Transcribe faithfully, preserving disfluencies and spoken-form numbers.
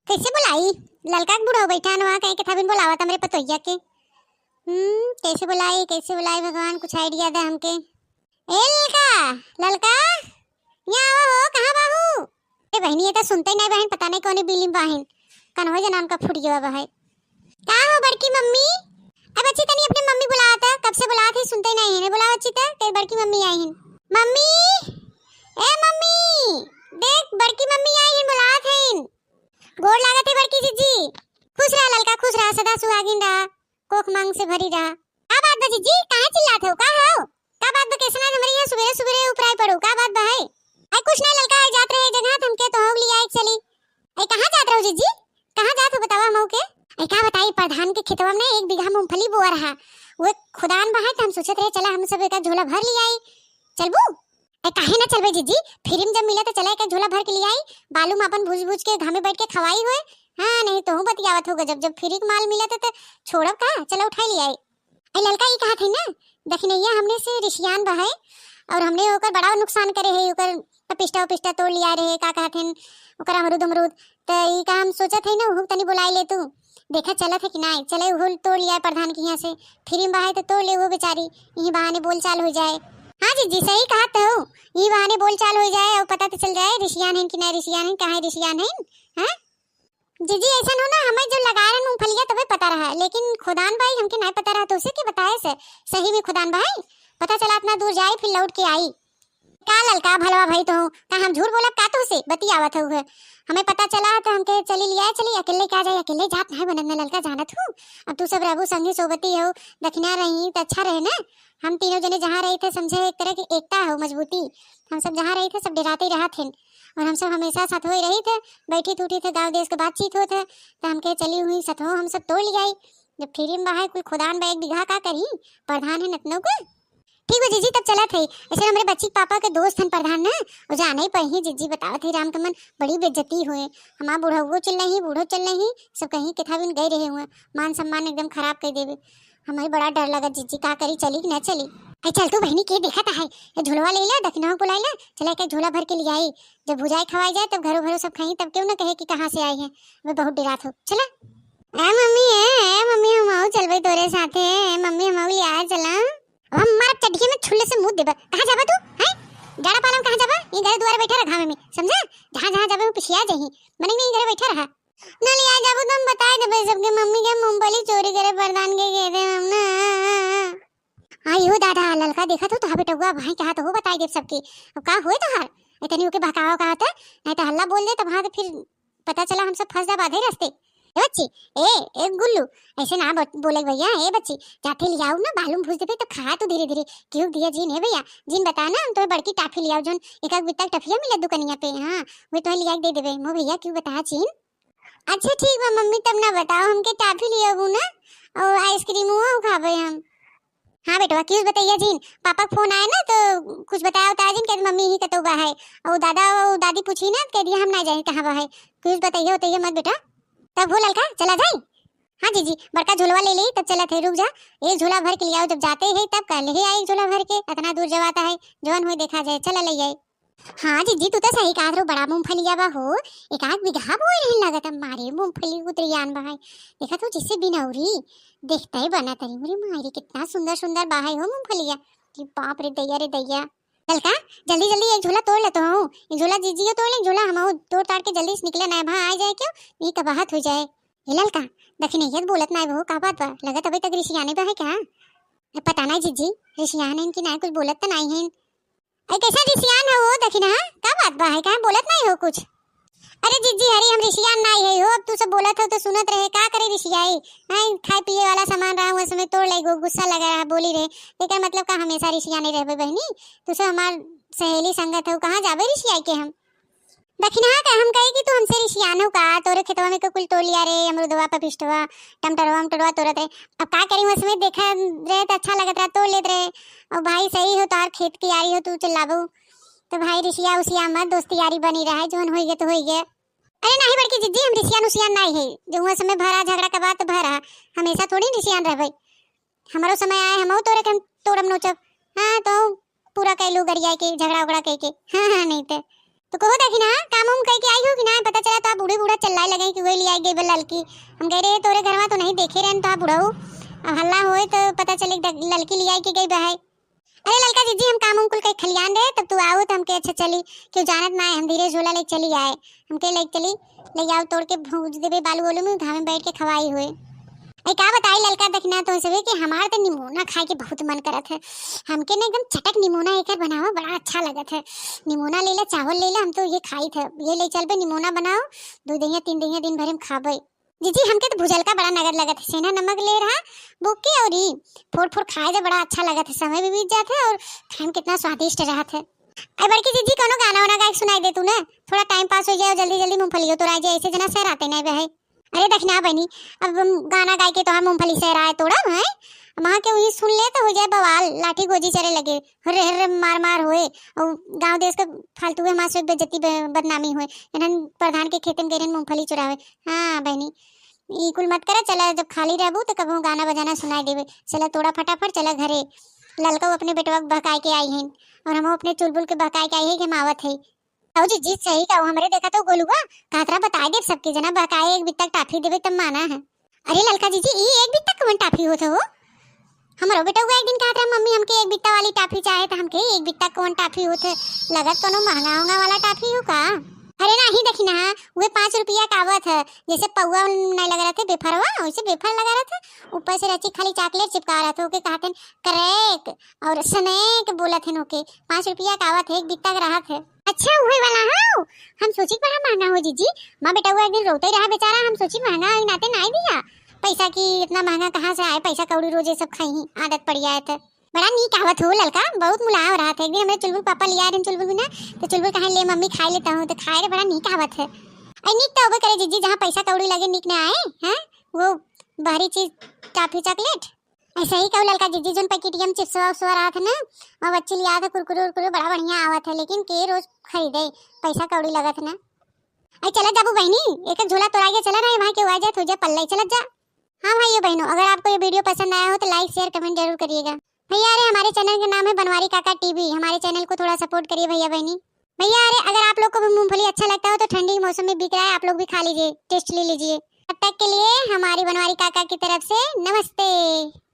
कैसे बुलाई? ललका के बुढ़ऊ बैठा न वहाँ, कहीं के थाबिन बुलावत हमरे पतोहिया के। हम्म, कैसे बुलाई, कैसे बुलाई भगवान, कुछ idea दे हमके। ए ललका, ललका, यहाँ आवा हो, कहाँ बाहू? ए बहिनी, ये तो सुनते ही नहीं बहन, पता नहीं कौन बिली में बाहिन, कनवा जना उनका फूट गया बा है। का हो बड़की मम्मी? ए बच्ची, तनी अपने मम्मी बुलावत है, कब से बुलावत है, सुनते ही नहीं है, बुलावा बच्ची, ते तेरी बड़की मम्मी आई है। मम्मी, ए मम्मी, देख बड़की मम्मी आई है, बुलावत है। गोड़ लागत है बड़की जिज्जी। खुश रहा ललका, खुश रहा, सदा सुहागिन रहा, कोख मांग से भरी रहा। का बात बा जिज्जी, काहे चिल्लात हो, का हो? का बात बा, कैसन आज हमरे यहाँ सुबेरे सुबेरे उपराई पड़ो, का बात बा है? आई कुछ नहीं ललका, आई जात रहे जगह, त हमके तोहू लियाए के चली। आई कहाँ जात रहो जिज्जी, कहाँ जात हो बतावा हमहू के? आई का बताई, प्रधान के खेतवा में एक बीघा मूंगफली बोआ रहा, वो खुदान बा है, त हम सोचत रहे चला हम सब एक झोला भर लियाई, चलबू? ए, काहे ना चलबे जिज्जी, फ्री में जब मिला त चला एक झोला भर के लियाई, बालू में अपन भूज भूज के घामे बैठ के खवाई होए। हाँ, नहीं तोहू बतियावत हो गजब, जब फ्री के माल मिला त, त छोड़ब का, चला उठाई लियाई। ए ललका, ई कहत है ना, दखिनैया हमने से रिसियान बा है, और हमने ओकर बड़ा नुकसान करे है, ओकर पपिस्ता उपिस्ता तोड़ लिया रहे, का कहत हैं, ओकर अमरूद अमरूद, त ई का हम सोचत है ना, उहू तनी बुलाई ले तू, देखा चलत है कि नाई, चले उहू तोड़ लिया प्रधान के यहाँ से, फ्री में बा है त तोड़ ले वो बेचारी, यही बहाने बोलचाल हो जाए। हाँ जिज्जी, सही कहत हो, यही बहाने बोलचाल हो जाए और पता तो चल जाए रिसियान है कि नाई रिसियान है, कहाँ रिसियान है। हाँ जिज्जी, ऐसा हो ना, हमें जो लगाए रहे मूंगफलिया तबे पता रहा, लेकिन खुदान भाई हमके नाई पता रहा, तो उसे के बताए से सही में खुदान भाई पता चला इतना दूर जाए फिर लौट के आई। का ललका भलवा भाई तो, का हम झूठ बोलब का तुहसे? बतियावत हऊ है। हमें पता चला है तो हमके चली लिया चली, अकेले का जाए, अकेले जात नहीं बनत न ललका, जानत हूँ। अब तू सब रहबू संगी सोबती हो, दखिना रही त अच्छा रहे ना। हम तीनों जने जहाँ रही थे समझे एक तरह की एकता हो, मजबूती। हम सब जहाँ रही थे सब डेराते ही रहा थे, और हम सब हमेशा साथ हो ही रही थे, बैठी उठी थे, गाँव देश के बातचीत हो थे, तो हमके चली हुई सथो हम सब तोड़ लियाई। जब फ्री में बा है कुल खुदान बा एक बीघा का करी, प्रधान है नतनों का। ठीक बा जीजी, तब चलत है। ऐसे हमरे बच्ची के पापा के दोस्त हन प्रधान ना, वो जाने ही पही जीजी, बतावत है राम के मन बड़ी बेइज्जती हुए। हमार बुढ़ऊ चल रही, बूढ़ो चल रही, सब कहीं के थाबिन गए रहे हुए, मान सम्मान एकदम खराब कर देवे। हमारे बड़ा डर लगा जीजी, का करी, चली कि ना चली? ए चल तू बहनी के देखत है, ये झोलवा ले ला, दखिनवा बुलाई ला, चला एक झोला भर के ले आई। जब भुजाई खवाई जाए तब घरों घरों सब खाई, तब क्यों ना कहे कि कहाँ से आई है। मैं बहुत डेरात हो, चला। ए मम्मी, ए, ए मम्मी, हम आऊ चलबे तोरे साथे। ए मम्मी, हम आऊ लिया चला। अब हम मारब चड्ढिया में छुल्ले से मुँह देबे। कहाँ जाबा तू? हैं? जाड़ा पाला में कहाँ जाबा? ये घर दुआरे बैठा रहा घामे में, समझा? जहाँ जहाँ जाबे वो पिछिया जाही। मने नहीं घर बैठा रहा। ना लिया जाबो तो हम बताए देबे सबके मम्मी के मूंगफली चोरी करे प्रधान के गए थे हम ना। हाँ, यो दादा, ललका देखा तो, तो बेटुआ भाई कहा तो हो बताए देब सबके। अब का हुए तोहार? इतनी ओके बहकावा कहा था, नहीं तो हल्ला बोल दे तब हाँ तो फिर पता चला हम सब फंस जाब आधे रास्ते। ए बच्ची, ए, ए गुल्लू, ऐसे ना बो-, बोले भैया, ए बच्ची, जाते ले आओ ना, बालू में भूज देबे तो खा तू धीरे धीरे। क्यों दिया जीन, ए भैया, जीन बता ना, हम तुम्हें बड़की टाफी ले आओ, जोन एक आध बित्ता टफिया मिले दुकनिया पे, हाँ, वे तुम्हें लिया के दे देबे। मो भैया, क्यों बता जीन? अच्छा ठीक बा मम्मी, तब ना बताओ, हमके टाफी ले आबू ना, और आइसक्रीम हुआ खाबे हम। हाँ बेटवा, कुछ बतैया जिन, पापा के फोन आए ना तो कुछ बताया उताया जिन, कह दे मम्मी यही कतौ बा है। और दादा और दादी पूछी ना, कह दिया हम ना जाए कहाँ बा है। कुछ बतैया उतैया मत बेटा। तब हो ललका, चला जाए। हाँ जीजी, बड़का झोलवा ले ले, तब चलत है, रुक जा। एक झोला भर के ले आओ, जब जाते हैं तब कह ले, "हे, आ एक झोला भर के, इतना दूर जब आता है, जौन होए देखा जाए, चला ले आए।" हाँ जीजी, तू तो सही कहत रहो, बड़ा मूंगफलिया बा हो, एक आध बीघा बोए रही लगत है, मारे मूंगफली उतरियान बा है। देखा तो जिससे बिनौरी, देखते ही बना तरी, मुरी मारी कितना सुंदर सुंदर बा है हो मूंगफलिया। कि बाप रे दैया रे दैया। ललका, जल्दी जल्दी एक झोला तोड़ लेते हो, एक झोला जीजी के तोड़ ले, एक झोला हम तोड़ ताड़ के जल्दी से निकले ना, वहाँ आ जाए क्यों, ये कबाहत हो जाए। ए ललका, दखिनैया त बोलत नाई बहू, का बात बा? लगत अबे तक रिसियाने बा है का? ए, पता नाई जीजी, रिसियान है इनकी नाई, कुछ बोलत त नाई है। ए, कैसा रिसियान है वो, दखिना, का बात बा है, का बोलत नाई हो कुछ? अरे जीजी, अरे हम रिसियान नाई है हो, अब तू सब बोलत हो तो सुनत रहे, का करे रिसियाई? आई खाए पिए वाला सामान रहा, वो समय तोड़ ले गो, गुस्सा लगा रहा, बोली रहे, ये का मतलब का हमेशा रिसियाने रहबे बहनी? तू सब हमार सहेली संगत हो, कहाँ जाबे रिसियाई के हम? दखिनहा का हम कहे कि तू हमसे रिसियान हो का, तोरे खेतवा में के कुल तोड़ लिया रे, अमरुदवा, पपिस्टवा, टमटरवा, उमटरवा तोड़त रहे। अब का करी, उसमें देखा रहे तो अच्छा लगत रहा, तोड़ लेत रहे। और भाई सही हो, तार खेत की यारी हो, तू चिल्लाबू तो भाई रिसिया उसिया मत, दोस्ती यारी बनी रहे, जौन होई गए तो होई गए। अरे नहीं बड़की जिज्जी, हम रिसियान उसियान नहीं है, जो हुआ समय भरा झगड़ा के बाद तो भरा, हमेशा थोड़ी रिसियान रहबे। हमारो समय आए, हम तोरे के हम तोड़म नोचब। हाँ तो पूरा कैलू गरिया के, झगड़ा उगड़ा कह के। हाँ, हाँ, नहीं तो। तो कहो देखी ना, काम उम कई के आई हो कि ना? पता चला तो आप बूढ़े बूढ़ा चिल्लाए लगे कि वही ले आई गई बा ललकी। हम कह रहे तोरे घरवा तो नहीं देखे रहन तो आप बुढ़ऊ, अब हल्ला होए तो पता चले कि ललकी ले आई के गई बा है। अरे ललका जीजी, हम काम उम कुल कई खलियान रहे, तब तू आओ तो हमके अच्छा चली, क्यों जानत ना है, हम धीरे झोला ले चली आए, हमके ले चली, ले आओ तोड़ के भूज देबे बालू ओलू में, घामे बैठ के खवाई हुए। अरे का बताई ललका दखिना तो सभी कि हमार तो निमोना खाए के बहुत मन करत है। हमके ना एकदम चटक निमोना एकर बनावा बड़ा अच्छा लगत है। निमोना ले ला, चावल ले ला, हम तो ये खाई थे। ये ले चलबे निमोना बनाओ, दो दहिया तीन दहिया दिन भर हम खाबे। जीजी हमके तो भुजलका बड़ा नगद लगत है, सेंधा नमक ले रहा बोके और ई फोड़ फोड़ खाए जे बड़ा अच्छा लगत है, समय भी बीत जात है और खाए में कितना स्वादिष्ट रहत है। अरे बड़की जीजी कोनो गाना वाना गा के सुनाई दे तू ना, थोड़ा टाइम पास हो जाए और जल्दी जल्दी मूंगफलियो तोड़ा जाए, ऐसे जना सहराते नहीं बे है। अरे दखिना बहिनी, अब हम गाना गाए के तोहार मूंगफली सहराए तोड़ब है, वहाँ के वही सुन ले तो हो जाए बवाल, लाठी गोजी चले लगे, हर्रे हर्रे मार मार होए, और गाँव देश के फालतू के हमार से बेइज्जती बे-, बदनामी होए, इन्हन प्रधान के खेते में गइरन मूंगफली चुरावे। हाँ बहिनी, ई कुल मत करे, चला जब खाली रहबू तो कबहूँ गाना बजाना सुनाई देवे, चला तोड़ा फटाफट, चला घरे, ललका अपने बेटवा के बहकाए के आई हैं और हम अपने चुलबुल के बहकाए के आई है कि हम आवत है। अहो जीजी, सही कहो, हमरे देखा तो गोलुआ कहत रहा, बताए देब सबके जना, बहकाए एक बित्ता टाफी देबे तब माना है। अरे ललका जीजी, ई एक बित्ता कौन टाफी होत हो? हमरो बेटउआ एक दिन कहत रहा, मम्मी हमके एक बित्ता वाली टाफी चाहे, तो हमके एक बित्ता कौन टाफी होत है, लगत कोनो महंगा उहंगा वाला टाफी हो का? अरे नाही, देखी ना, वे पाँच रुपया का आवत है, जैसे पौआ नहीं लगा रहते बेफरवा, वैसे बेफर लगा रहते, ऊपर से रची खाली चॉकलेट चिपका रहते, ओके कहते हैं क्रैक और स्नैक बोलत हैं ओके। पाँच रुपया का आवत है, एक बित्ता के रहत है। अच्छा, उहे वाला हौ? हम सोची बड़ा महंगा हो जीजी। माँ बेटउआ एक दिन रोते रहा बेचारा, हम सोची महंगा है नाते नाई दिया। पैसा की इतना महंगा कहाँ से आए, पैसा कौड़ी रोजे सब खाई ही, आदत पड़ जाए थे। बड़ा नीक आवत हो ललका, बहुत मुलायम रहत है। एक दिन हमरे चुलबुल पापा लिया रहे चुलबुल भी ना, तो चुलबुल कहे ले मम्मी खाए लेता हूँ, तो खाए रे बड़ा नीक आवत है। अरे नीक तो होबे करे जीजी, जहाँ पैसा कौड़ी लगे नीक ना आए, हैं? वो बाहरी चीज टाफी चॉकलेट। ऐसे ही कहू ललका जीजी, जोन पैकेटिया में चिप्सवा उप्सवा रहत है ना, और बच्ची लिया था कुरकुरे उरकुरे, बड़ा बढ़िया आवत है, लेकिन के रोज खरीदे, पैसा कौड़ी लगत है ना। अरे चला जाबू बहनी, एक एक झोला तोड़ा के चला ना, वहाँ के हुआ जाए तो जा पल्ला ही चला जा। हाँ भाइयों बहनों, अगर आपको ये वीडियो पसंद आया हो तो लाइक शेयर कमेंट जरूर करिएगा। भैया अरे हमारे चैनल का नाम है बनवारी काका टीवी, हमारे चैनल को थोड़ा सपोर्ट करिए भैया बहनी। भैया अरे अगर आप लोग को भी मूंगफली अच्छा लगता हो तो ठंडी के मौसम में बिक रहा है, आप लोग भी खा लीजिए, टेस्ट ले लीजिए। तब तक के लिए हमारी बनवारी काका की तरफ से नमस्ते।